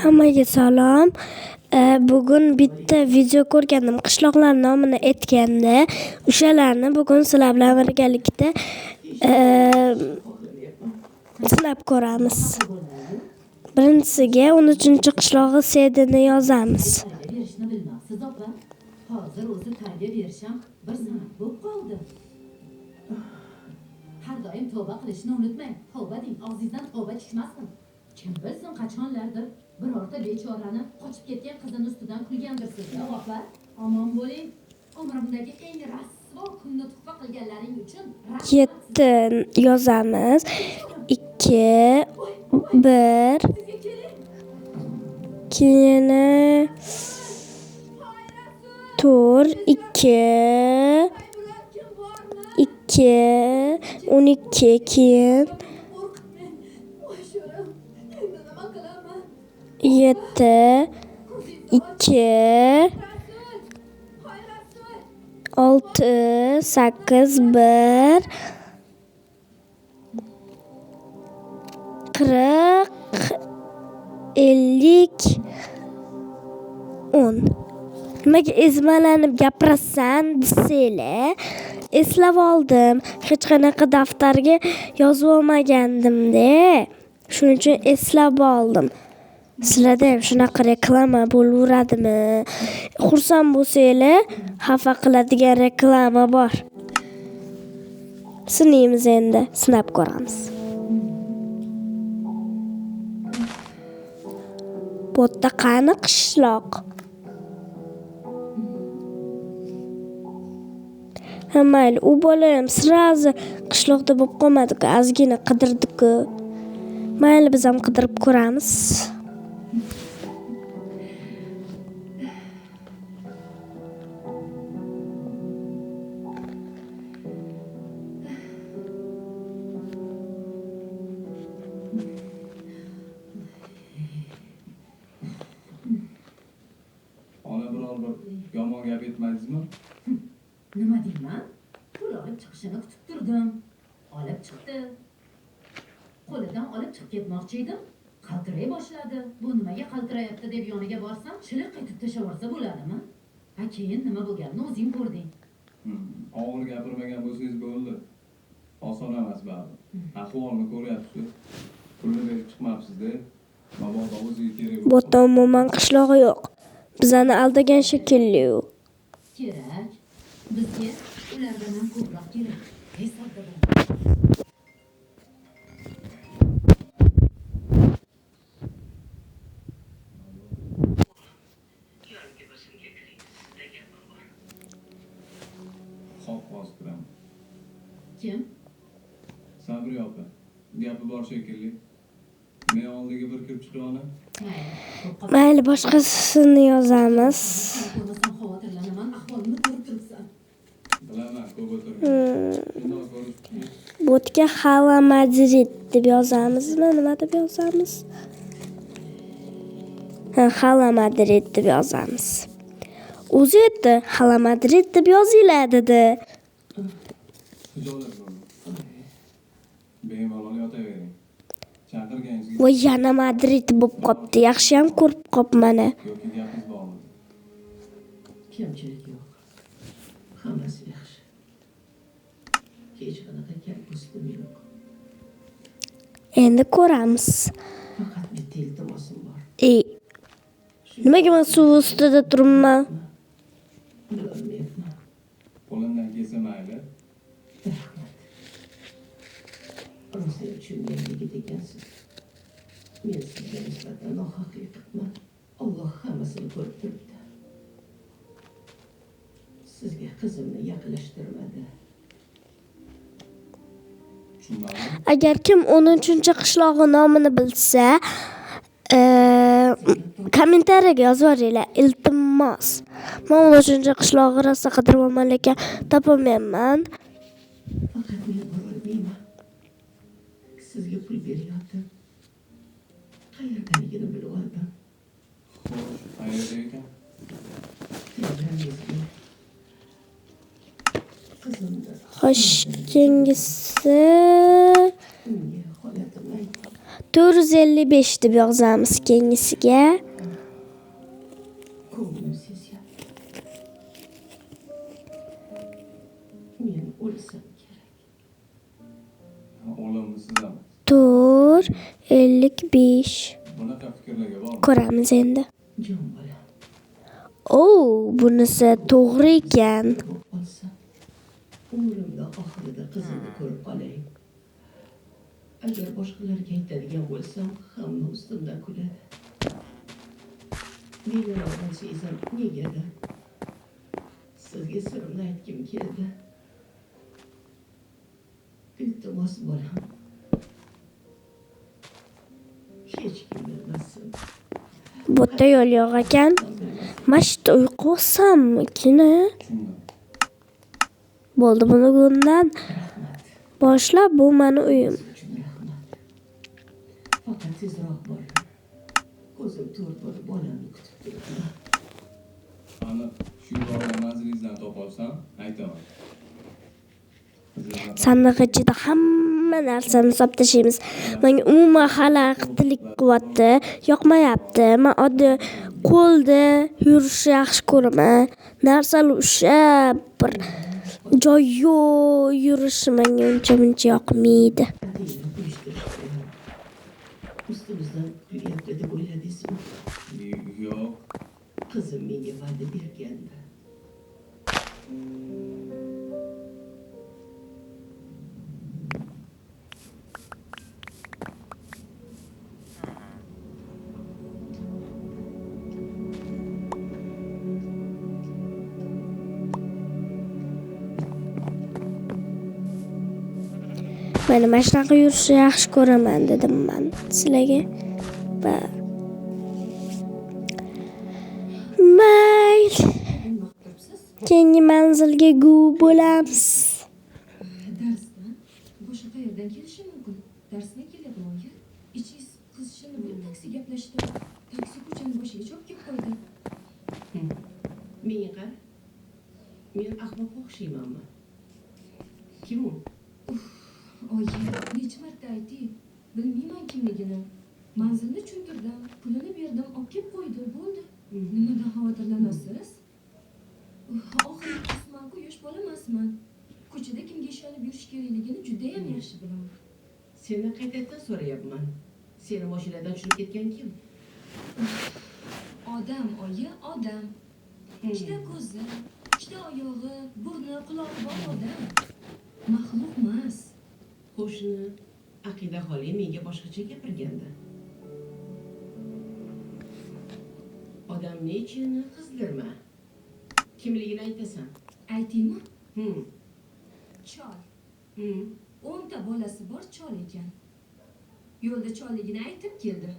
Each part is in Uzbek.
Hammaga salom. Bugun bitta video ko'rgandim. Qishloqlar nomini aytganda, o'shalarni bugun sizlar bilan birgalikda sinab ko'ramiz. Birinchisiga 13-qishlog'i Sedini yozamiz. Berishni bilmasiz opa. Hozir o'zi tarbiya berish ham bir san'at bo'lib qoldi. Har doim tavba qilishni unutmang. Tavba deng, og'zingizdan tavba tushmasin. Kim bilsin qachonlardir birorta bechorani qochib ketgan qizini ustidan kulgandirsiz, opa. Omon bo'ling. Umrimdagi eng rasvo kunni tuhfa qilganlaring uchun 7 yozamiz. 2 1 keyin 4 2 2 12 keyin 7 2 6 8 1 40 50 10. Nimaga ezmalanib gapirasan desanglar, eslab oldim. Hech qanaqa daftarga yozib olmagandim-da. Shuning uchun eslab oldim. Sizlarda ham shunaqa reklama bo'laveradimi? Xursand bo'lsanglar, xafa qiladigan reklama bor. Sinaymiz endi, sinab ko'ramiz. Bu yerda qani qishloq? Ha, mayli, u bola ham sразу qishloqda bo'lib qolmadi-ku, ozgina qidirdi-ku. Mayli, biz ham qidirib ko'ramiz. Ona biror bir yomon gap aytmadingizmi? Nima deyman? Pul olib chiqishini kutib turdim. Olib chiqdi. Qo'lidan olib chiqib ketmoqchi edim. Qaltiray boshladi. Bu nimaga qaltirayapti deb yoniga borsam, chiliq etib tashlavorsa bo'ladimi? Ha, keyin nima bo'lganini o'zing ko'rding. Og'ir gapirmagan bo'lsangiz bo'ldi. Oson emas baribir. Ahvolni ko'ryapsiz. Pulni berib chiqmabsiz-da. Mabodo o'ziga kerak. Bu yerda umuman qishlog'i yo'q. Bizani aldagan shekilli u. Kerak. Bizga ulardan ham ko'proq kerak. Hisobda bo'l. Xo'p, hozir kiraman. Kim? Sabriya opa. Gapi bor shekilli. Men oldiga bir kirib chiqay ona. Mayli, boshqasini yozamiz. Ko'rmasam xavotirlanaman, ahvolimni ko'rib turibsan. Bilaman, ko'p o'tirgan. Shundoq ko'rib. Bu yerga Hala Madrid deb yozamizmi? Nima deb yozamiz? Ha, Hala Madrid deb yozamiz. O'zi aytdi, Hala Madrid deb yozinglar dedi. Xijolat bo'lmang. Bemalol yotavering. Chaqirganingizga Voy, yana Madrid bo'lib qopti. Yaxshi ham ko'rib qopman. Yoki gapingiz bormi? Kamchilik yo'q. Hammasi yaxshi. Hech qanaqa kam-ko'stim yo'q. Endi ko'ramiz. Faqat bitta iltimosim bor. Nimaga men suv ustida turibman? Bilolmayapman. Qo'limdan kelsa mayli. Rahmat. Rosa tushungan yigit ekansiz. Men sizga nisbatan nohaqlik qilibman. Alloh hammasini ko'rib turibdi. Sizga qizimni yaqinlashtirmadi. Tushunmadim. Agar kim 13-qishlog'i nomini bilsa, kommentariyaga yozib yuboringlar, iltimos. Men 13-qishlog'i rosa qidiryapman, lekin topolmayapman. Faqat men borolmayman. Sizga pul berayotib, qayerdaligini bilib oldim. Xo'sh, qayerda ekan? Telegramingizga qizimni Xo'sh, keyingisi unga holatimni aytdim. 455 deb yozamiz keyingisiga. Ko'nglim sezyapti. Men o'lsam kerak. O'limni siz emas. 455. Bunaqa fikrlarga borma. Ko'ramiz endi. Jon bolam. O, bunisi to'g'ri ekan. Bo'lib qolsa, umrimda oxirida qizimni ko'rib qolay. Agar boshqalarga aytadigan bo'lsam, hamma ustimdan kuladi. Meni yolg'onchiysan negadir. Sizga sirimni aytgim keldi. Iltimos bolam. Hech kim bilmasin. Bu yerda yo'l yo'q ekan. Mana shu yerda uy qo'ysammikin? Tushundim. Bo'ldi, buni bundan boshlab bu meni uyim. Uchun rahmat. Faqat tezroq bor. Ko'zim to'rt bo'lib bolamni kutib turibman. Aniq shu yuborgan manzilingizdan topolsam, aytaman. Sandiq ichida hamma narsani solib tashlaymiz. Menga umuman xalaqitlik qilyapti, yoqmayapti. Men oddiy qo'lda yurishni yaxshi ko'raman. Narsalar ushlab bir joy yo'q yurishi menga uncha muncha yoqmaydi. Ustimizdan kulyapti deb o'yladingizmi? Yo'q. Qizim menga va'da bergandi. Mana mana shunaqa yurishni yaxshi ko'raman dedim men sizlarga. Va mayli. Keyingi manzilga go bo'lamiz. Darsdan boshqa qayerdan kelishi mumkin? Darsdan kelyapman oyi. Ichingiz qizishini bilib taksi gaplashdi. Taksi ko'chani boshiga chopib kelib qo'ydi. Menga qara. Men ahmoqqa o'xshaymanmi? Kim u? Oyi, necha marta aytay, bilmayman kimligini. Manzilni tushuntirdim, pulini berdim, olib kelib qo'ydi, bo'ldi. Nimadan xavotirlanasiz? Oxiri qisman-ku yosh bola emasman. Ko'chada kimga ishonib yurish kerakligini juda ham yaxshi bilaman. Sendan qaytadan so'rayapman. Seni mashinadan tushirib ketgan kim? Odam, oyi, odam. Ikkita ko'zi, ikkita oyog'i, burni, qulog'i bor odam. Maxluq emas. Qo'shni Aqida xola menga boshqacha gapirgandi. Odamni ichini qizdirma. Kimligini aytasan. Aytaymi? Chol. 10 ta bolasi bor chol ekan. Yo'lda cholligini aytib keldi.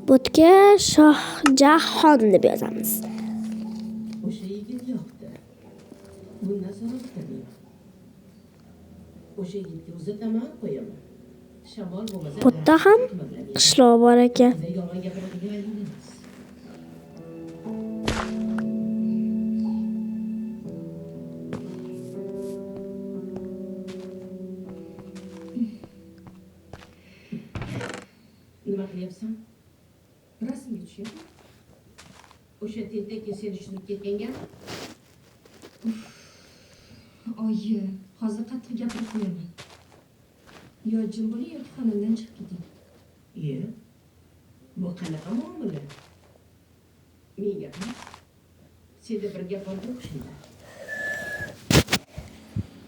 Butga Shohjahon deb yozamiz. O'sha yigit yo'qdi. Bundan so'ra bitirmayman. O'sha yigitga uzataman, qo'yaman. Shamol bo'lmasa Bu yerda ham qishloq bor ekan. Yolg'on gapiradigan ayol emas. Nima qilyapsan? Rasmga tushyapman. O'sha tentak seni tushunib ketganga? Oyi, hozir qattiq gapirib qo'yaman. Yo jim bo'ling yoki xonamdan chiqib keting. Iye, bu qanaqa muomala? Menga qara. Senda bir gap borga o'xshaydi.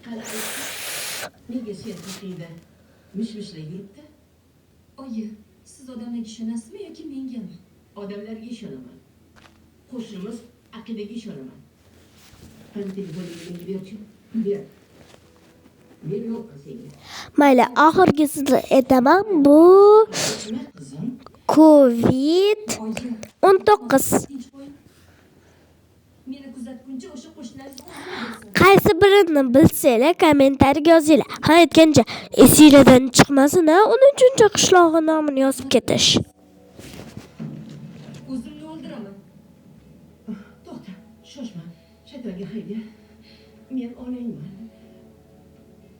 Qani ayt. Nega sen haqingda mish-mishlar yuribdi? Oyi, siz odamlarga ishonasizmi yoki mengami? Odamlarga ishonaman. Qo'shnimiz Aqidaga ishonaman. Qani telefoningni menga berchi. Ber. Men yo'q senga. Mayli, oxirgisini aytaman. Bu Nima qizim? Covid-19. Tinch qo'ying. Meni kuzatguncha o'sha qo'shnilaringiz o'zini bilsin. Qaysi birini bilsanglar kommentariyaga yozinglar. Ha, aytgancha esinglardan chiqmasin, ha, 13 qishlog'i nomini yozib ketish. O'zimni o'ldiraman. To'xta, shoshma. Shaytonga hayda. Men onangman.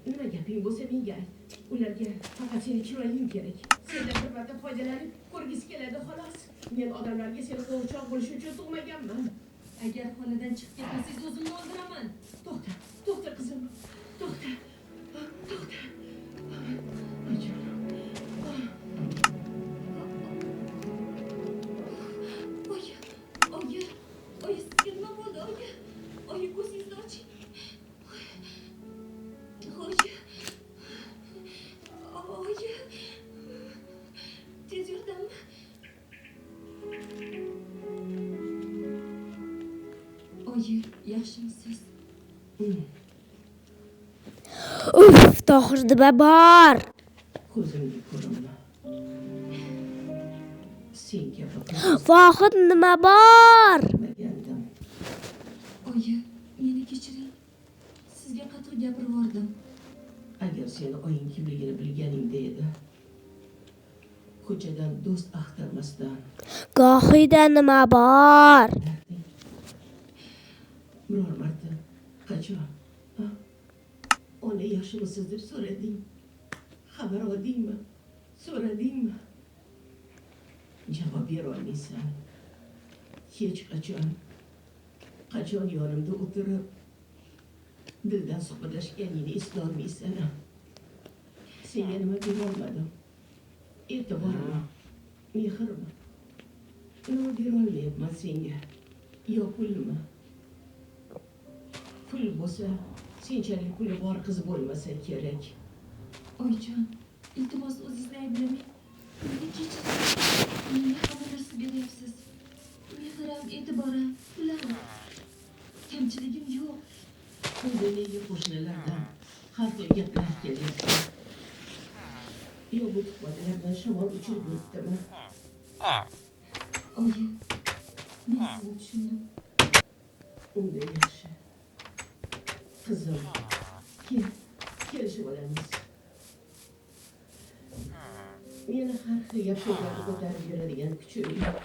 Nima gaping bo'lsa menga ayt. Ularga faqat seni chiroying kerak. Sendan bir marta foydalanib ko'rgisi keladi xolos. Men odamlarga seni qo'g'irchoq bo'lishi uchun tug'maganman. Agar xonadan chiqib ketmasangiz o'zimni o'ldiraman. To'xta, to'xta qizim. To'xta. To'xta. Oy jonim. Oyi, oyi, oyi, sizga nima bo'ldi, oyi? Oyi, ko'zingizni oching. Oyi. Oyi. Tez yordammi? Oyi, yaxshimisiz? Uf, Tohir nima bor? Ko'zimga ko'rinma. Sen kabi qiz Vohid nima bor? ko'rmagandim. Oyi, meni kechiring. Sizga qattiq gapirib yubordim. Agar seni oying kimligini bilganingda edi, ko'chadan do'st axtarmasdan Gohida nima bor? bilarding. Biror marta qachon, ha? Ona yaxshimisiz deb so'rading. Xabar oldingmi? So'radingmi? Javob bera olmaysan. Hech qachon, qachon yonimda o'tirib dildan suhbatlashganingni eslolmaysan. Senga nima bera olmadim? E'tibormi? Mehrmi? Nima bera olmayapman senga? Yo pulmi? Pul bo'lsa, senchalik puli bor qiz bo'lmasa kerak. Oyijon, iltimos o'zingizni ayblamang. Meni kechiring. Menga hamma narsa beryapsiz. Mehr ham, e'tibor ham, pul ham. Kamchiligim yo'q. Unda nega qo'shnilardan har xil gaplar kelyapti? Yo bu tuhmatlardan shamol uchirib yuribdimi? Oyi, men sizni tushundim. Unda yaxshi. Qizim, kel, kelishib olamiz. Meni har xil gap so'zlarni ko'tarib yuradigan kuchim yo'q.